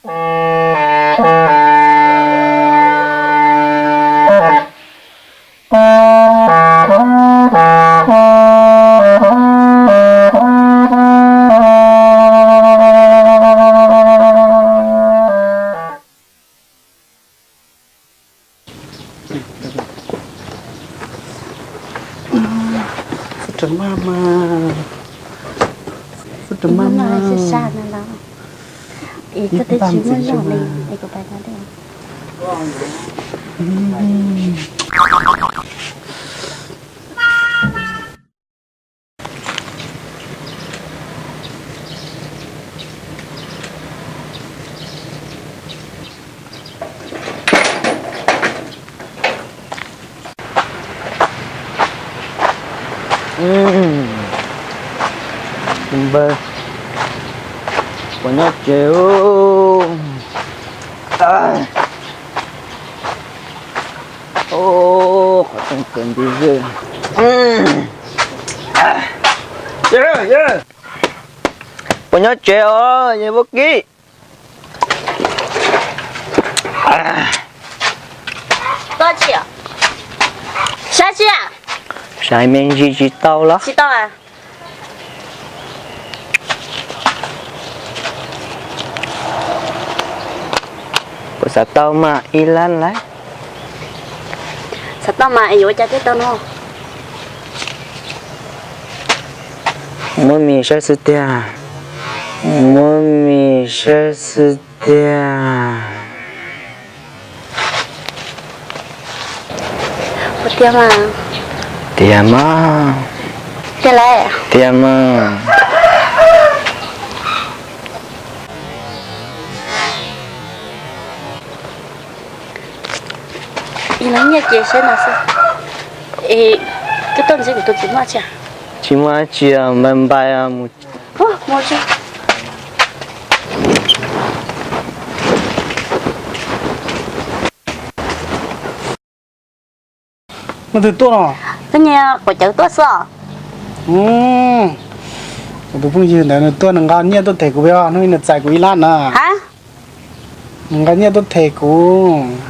Sub rau maj mas, sub rau maj mas. Tus npawg, puas nyob tsev? Qhov rooj kawg nti xwb. Puas nyob tsev os yawg Vaub Kib? Saib tsi, saib me ntsis tsis tau los? Puas xav tau mas ib lab lawm? Xav tau mas es yuav ua cas thiaj tau no? Muab mis saib xwb tiag, muab mis saib xwb tiag. Tiag mas, tiag mas, tiag mas. Ib lub nyiaj ces saib no xwb. Es koj tuaj ntxiv kuv tus txiv muaj tsi? Tsis muaj dab tsi, npais npais mus. Leej twg tuaj no? Koj niag quav cawv tuaj xwb. Kuv tus phooj ywg ntawd nws tuaj, nws nqa nyiaj tuaj them kuv, hnub no nws txais kuv ib lab na. Nws nqa nyiaj tuaj them kuv.